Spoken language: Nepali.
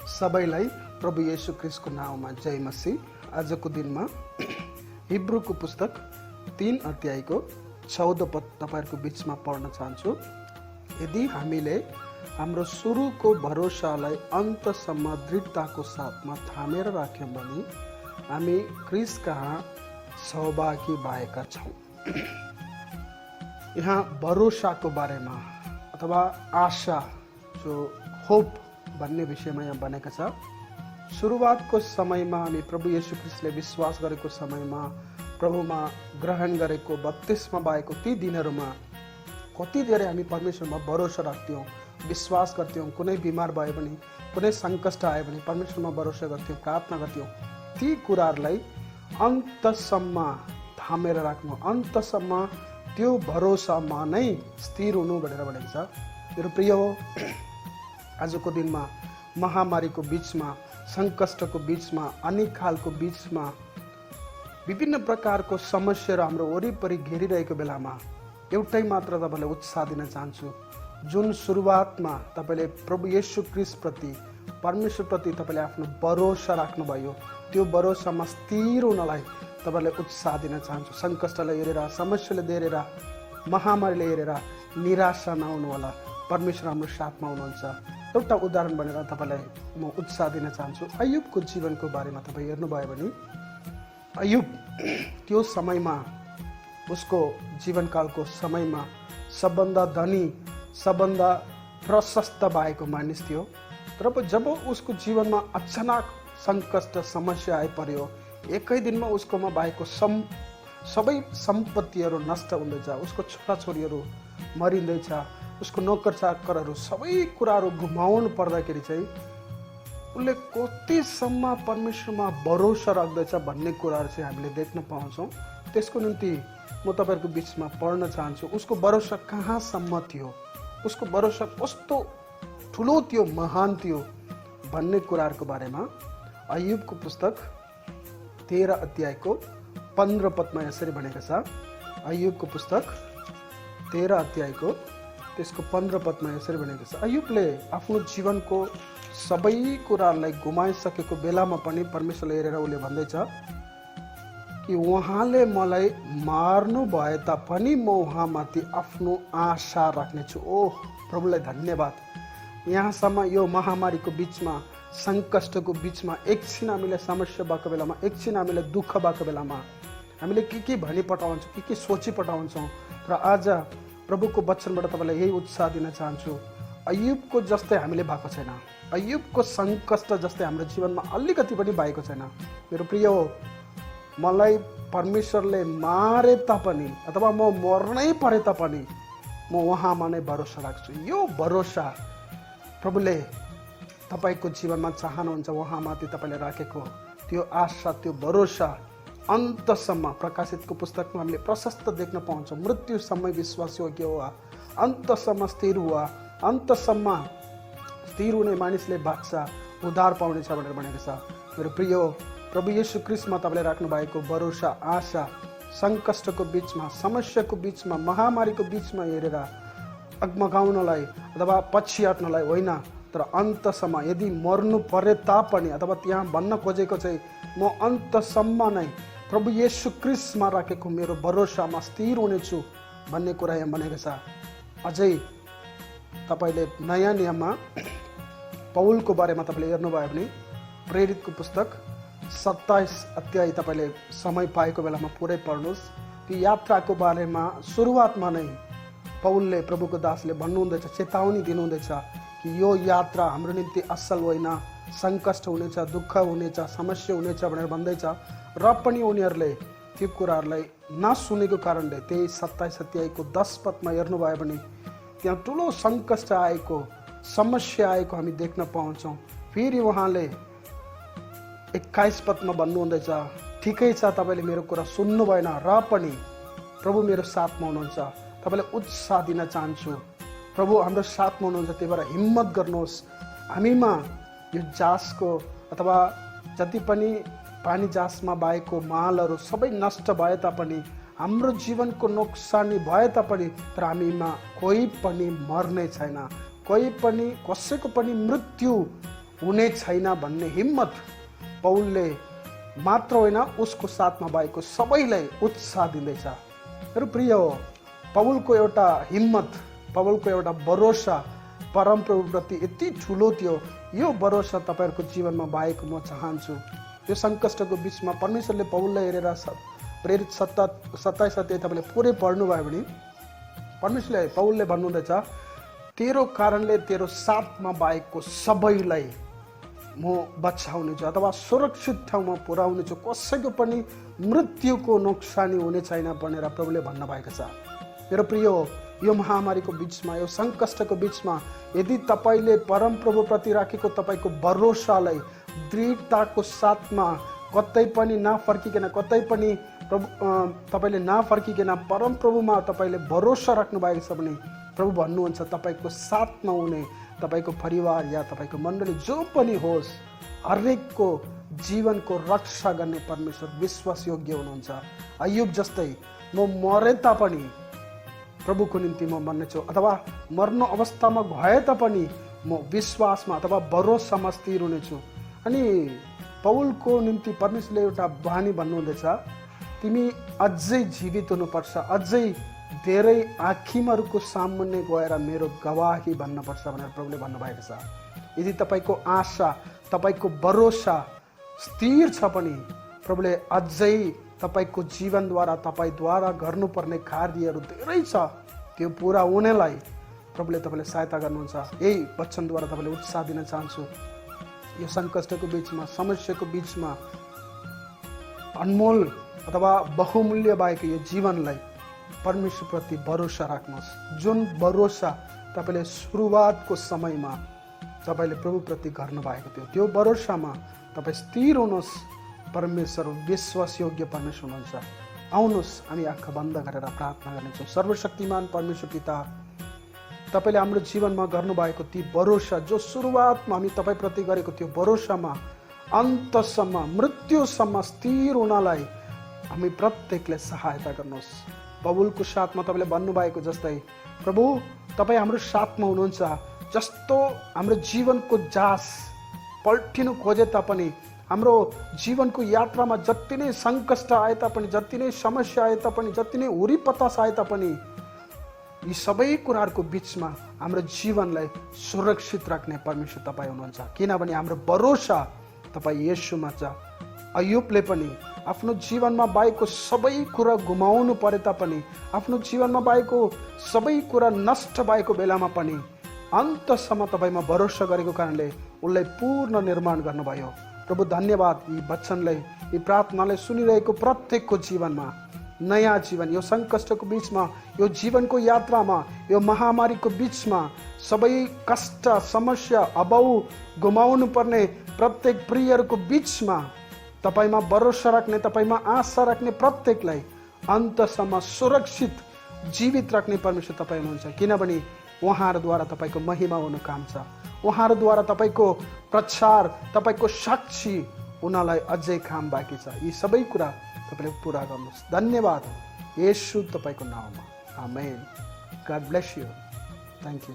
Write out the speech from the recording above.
सबैलाई प्रभु येशू ख्रिस्टको नाउँमा जय मसीह। आजको दिनमा हिब्रूको पुस्तक 3 अध्यायको 14 पद तपाईहरुको बीचमा पढ्न चाहन्छु। यदि हामीले हाम्रो सुरुको भरोसालाई अन्तसम्म दृढताको साथमा थामेर राख्यौं भने हामी ख्रिस्ट कहाँ सहभागी भएका छौं। यहाँ भरोसाको बारेमा अथवा आशा जो होप भन्ने विषयमा यहाँ बनेका छ। सुरुवातको समयमा हामी प्रभु येशू ख्रिस्टले विश्वास गरेको समयमा प्रभुमा ग्रहण गरेको बत्तिस्मा भएको ती दिनहरूमा कति धेरै हामी परमेश्वरमा भरोसा राख्थ्यौं, विश्वास गर्थ्यौं। कुनै बिमार भयो भने, कुनै संकट आयो भने परमेश्वरमा भरोसा गर्थ्यौं, प्रार्थना गर्थ्यौं। ती कुराहरूलाई अन्तसम्म थामेर राख्नु, अन्तसम्म त्यो भरोसामा नै स्थिर हुनु भनेर भनेको छ। मेरो प्रिय हो, आजको दिनमा महामारीको बीचमा, संकटको बीचमा, अनेक खालको बीचमा विभिन्न प्रकारको समस्याहरू हाम्रो वरिपरि घेरिरहेको बेलामा एउटै मात्र तपाईलाई उत्साह दिन चाहन्छु। जुन सुरुवातमा तपाईले प्रभु येशू ख्रिस्ट प्रति, परमेश्वर प्रति तपाईले आफ्नो भरोसा राख्नुभयो, त्यो भरोसामा स्थिर हुनलाई तपाईलाई उत्साह दिन चाहन्छु। संकटलाई हेरेर, समस्याले हेरेर, महामारीले हेरेर निराशा नहुनु होला। परमेश्वर हाम्रो साथमा हुनुहुन्छ। एउटा उदाहरण भनेर तपाईलाई म उत्साह दिन चाहन्छु। अय्युबको जीवनको बारेमा तपाई हेर्नुभयो भने अय्युब त्यो समयमा, उसको जीवनकालको समयमा सबभन्दा धनी, सबभन्दा प्रशस्त भएको मानिस थियो। तर जब उसको जीवनमा अचानक संकट, समस्या आइपर्यो, एकै दिनमा उसकोमा भएको सबै सम्पत्तिहरू नष्ट हुँदैछ, उसको छोराछोरीहरू मरिँदैछ, उसको नोकर चाकरहरू सबै कुराहरू गुमाउनु पर्दाखेरि चाहिँ उसले कतिसम्म परमेश्वरमा भरोसा राख्दैछ भन्ने कुराहरू चाहिँ हामीले देख्न पाउँछौँ। त्यसको निम्ति म तपाईहरुको बीचमा पढ्न चाहन्छु। उसको भरोसा कहाँसम्म थियो, उसको भरोसा कस्तो ठुलो थियो, महान थियो भन्ने कुराहरूको बारेमा अय्युबको पुस्तक 13 अध्यायको 15 पदमा यसरी भनेको छ। अय्युबको पुस्तक 13 अध्यायको त्यसको 15 पदमा यसरी भनेको छ। अय्युबले आफ्नो जीवनको सबै कुराहरूलाई गुमाइसकेको बेलामा पनि परमेश्वरले हेरेर उसले भन्दैछ कि उहाँले मलाई मार्नु भए तापनि म उहाँमाथि आफ्नो आशा राख्नेछु। ओह प्रभुलाई धन्यवाद। यहाँसम्म यो महामारीको बीचमा, संकटको बीचमा, एकछिन हामीले समस्या भएको बेलामा, एकछिन हामीले दुःख भएको बेलामा हामीले के भनी पठाउँछौँ, के सोची पठाउँछौँ। र आज प्रभुको वचनबाट तपाईलाई यही उत्साह दिन चाहन्छु। अय्युबको जस्तै हामीले भएको छैन, अय्युबको संकट जस्तै हाम्रो जीवनमा अलिकति पनि भएको छैन। मेरो प्रिय हो, मलाई परमेश्वरले मारे तापनि अथवा म मर्नै परे तापनि म उहाँमा नै भरोसा राख्छु। यो भरोसा प्रभुले तपाईको जीवनमा चाहनुहुन्छ। उहाँमाथि तपाईले राखेको त्यो आशा, त्यो भरोसा अन्तसम्म, प्रकाशितको पुस्तकमा हामीले प्रशस्त देख्न पाउँछौँ। मृत्युसम्म विश्वास योग्य हुआ, अन्तसम्म स्थिर हुआ, अन्तसम्म स्थिर हुने मानिसले बाँच्छ, उद्धार पाउनेछ भनेर भनेको छ। मेरो प्रिय हो, प्रभु येशू ख्रिस्टमा तपाईले राख्नु भएको भरोसा, आशा संकटको बीचमा, समस्याको बीचमा, महामारीको बीचमा हेरेर अगमगाउनलाई अथवा पछि हट्नलाई होइन, तर अन्तसम्म यदि मर्नु परे तापनि, अथवा त्यहाँ भन्न खोजेको चाहिँ म अन्तसम्म नै प्रभु येशू ख्रिस्टमा राखेको मेरो भरोसामा स्थिर हुनेछु भन्ने कुरा यहाँ भनेको छ। अझै तपाईले नयाँ नियममा पौलको बारेमा तपाईले हेर्नुभयो भने प्रेरितको पुस्तक 27 अध्याय तपाईले समय पाएको बेलामा पुरै पढ्नुहोस्। त्यो यात्राको बारेमा सुरुवातमा नै पौलले, प्रभुको दासले भन्नुहुँदैछ, चेतावनी दिनुहुँदैछ कि यो यात्रा हाम्रो निम्ति असल होइन, संकट हुनेछ, दुःख हुनेछ, समस्या हुनेछ भनेर भन्दैछ। र पनि उनीहरूले त्यो कुराहरूलाई नसुनेको कारणले त्यही 27 अध्यायको 10 पदमा हेर्नुभयो भने त्यहाँ ठुलो संकट आएको, समस्या आएको हामी देख्न पाउँछौँ। फेरि उहाँले 21 पदमा भन्नुहुँदैछ, ठिकै छ, तपाईँले मेरो कुरा सुन्नु भएन, र पनि प्रभु मेरो साथमा हुनुहुन्छ। तपाईँलाई उत्साह दिन चाहन्छु, प्रभु हाम्रो साथमा हुनुहुन्छ। त्यही भएर हिम्मत गर्नुहोस्। हामीमा यो जहाजको अथवा जति पनि पानी जहाजमा भएको मालहरू सबै नष्ट भए तापनि, हाम्रो जीवनको नोक्सानी भए तापनि, तर हामीमा कोही पनि मर्ने छैन, कोही पनि, कसैको पनि मृत्यु हुने छैन भन्ने हिम्मत पौलले मात्र होइन उसको साथमा भएको सबैलाई उत्साह दिँदैछ। मेरो प्रिय हो, पौलको एउटा हिम्मत, पौलको एउटा भरोसा परमप्रभुप्रति यति ठुलो थियो। यो भरोसा तपाईँहरूको जीवनमा भएको म चाहन्छु। यो सङ्कष्टको बिचमा परमेश्वरले पौललाई हेरेर प्रेरित 27 अध्याय तपाईँले पुरै पढ्नुभयो भने परमेश्वरले पौलले भन्नुहुँदैछ, तेरो कारणले तेरो साथमा भएको सबैलाई म बचाउनेछु अथवा सुरक्षित ठाउँमा पुर्याउनेछु, कसैको पनि मृत्युको नोक्सानी हुने छैन भनेर प्रभुले भन्नुभएको छ। मेरो प्रिय हो, यो महामारीको बिचमा, यो सङ्कष्टको बिचमा यदि तपाईँले परमप्रभुप्रति राखेको तपाईँको भरोसालाई दृढताको साथमा कतै पनि नफर्किकन, कतै पनि तपाईँले नफर्किकन परमप्रभुमा तपाईँले भरोसा राख्नु भएको छ भने प्रभु भन्नुहुन्छ तपाईँको साथमा हुने तपाईँको परिवार या तपाईँको मण्डली जो पनि होस्, हरेकको जीवनको रक्षा गर्ने परमेश्वर विश्वासयोग्य हुनुहुन्छ। अय्युब जस्तै म मरे तापनि प्रभुको निम्ति म मर्नेछु, अथवा मर्नु अवस्थामा भए तापनि म विश्वासमा अथवा भरोसामा स्थिर हुनेछु। अनि पौलको निम्ति परमेश्वरले एउटा बानी भन्नुहुँदैछ, तिमी अझै जीवित हुनुपर्छ, अझै धेरै आँखीहरूको सामुन्ने गएर मेरो गवाही भन्नुपर्छ भनेर प्रभुले भन्नुभएको छ। यदि तपाईँको आशा, तपाईँको भरोसा स्थिर छ भने प्रभुले अझै तपाईँको जीवनद्वारा, तपाईँद्वारा गर्नुपर्ने कार्यहरू धेरै छ, त्यो पुरा हुनेलाई प्रभुले तपाईँले सहायता गर्नुहुन्छ। यही वचनद्वारा तपाईँले उत्साह दिन चाहन्छु। यो सङ्कष्टको बिचमा, समस्याको बिचमा अनमोल अथवा बहुमूल्य भएको यो जीवनलाई परमेश्वरप्रति भरोसा राख्नुहोस्। जुन भरोसा तपाईँले सुरुवातको समयमा तपाईँले प्रभुप्रति गर्नुभएको थियो, त्यो भरोसामा तपाईँ स्थिर हुनुहोस्। परमेश्वर विश्वासयोग्य परमेश्वर हुनुहुन्छ। आउनुहोस् हामी आँखा बन्द गरेर प्रार्थना गर्नेछौँ। सर्वशक्तिमान परमेश्वर पिता, तपाईँले हाम्रो जीवनमा गर्नुभएको ती भरोसा, जो सुरुवातमा हामी तपाईँप्रति गरेको त्यो भरोसामा अन्तसम्म, मृत्युसम्म स्थिर हुनलाई हामी प्रत्येकले सहायता गर्नुहोस्। पौलको साथमा तपाईँले भन्नुभएको जस्तै प्रभु तपाईँ हाम्रो साथमा हुनुहुन्छ। जस्तो हाम्रो जीवनको जास पल्टिनु खोजे तापनि, हाम्रो जीवनको यात्रामा जति नै सङ्कष्ट आए तापनि, जति नै समस्या आए तापनि, जति नै हुरीपतास आए तापनि, यी सबै कुराहरूको बिचमा हाम्रो जीवनलाई सुरक्षित राख्ने परमेश्वर तपाईँ हुनुहुन्छ। किनभने हाम्रो भरोसा तपाईँ येशूमा छ। अय्युबले पनि आफ्नो जीवनमा भएको सबै कुरा गुमाउनु परे तापनि, आफ्नो जीवनमा भएको सबै कुरा नष्ट भएको बेलामा पनि अन्तसम्म तपाईँमा भरोसा गरेको कारणले उसलाई पूर्ण निर्माण गर्नुभयो। प्रभु धन्यवाद, यी वचनलाई, यी प्रार्थनालाई सुनिरहेको प्रत्येकको जीवनमा नयाँ जीवन, यो सङ्कष्टको बिचमा, यो जीवनको यात्रामा, यो महामारीको बिचमा, सबै कष्ट, समस्या, अभाव गुमाउनु पर्ने प्रत्येक प्रियहरूको बिचमा तपाईँमा भरोसा राख्ने, तपाईँमा आशा राख्ने प्रत्येकलाई अन्तसम्म सुरक्षित जीवित राख्ने परमेश्वर तपाईँ हुनुहुन्छ। किनभने उहाँहरूद्वारा तपाईँको महिमा हुनु काम छ। उहाँहरूद्वारा तपाईँको प्रचार, तपाईँको साक्षी हुनलाई अझै काम बाँकी छ। यी सबै कुरा तपाईँले पुरा गर्नुहोस्। धन्यवाद येशू तपाईँको नाममा, amen. God bless you. Thank you.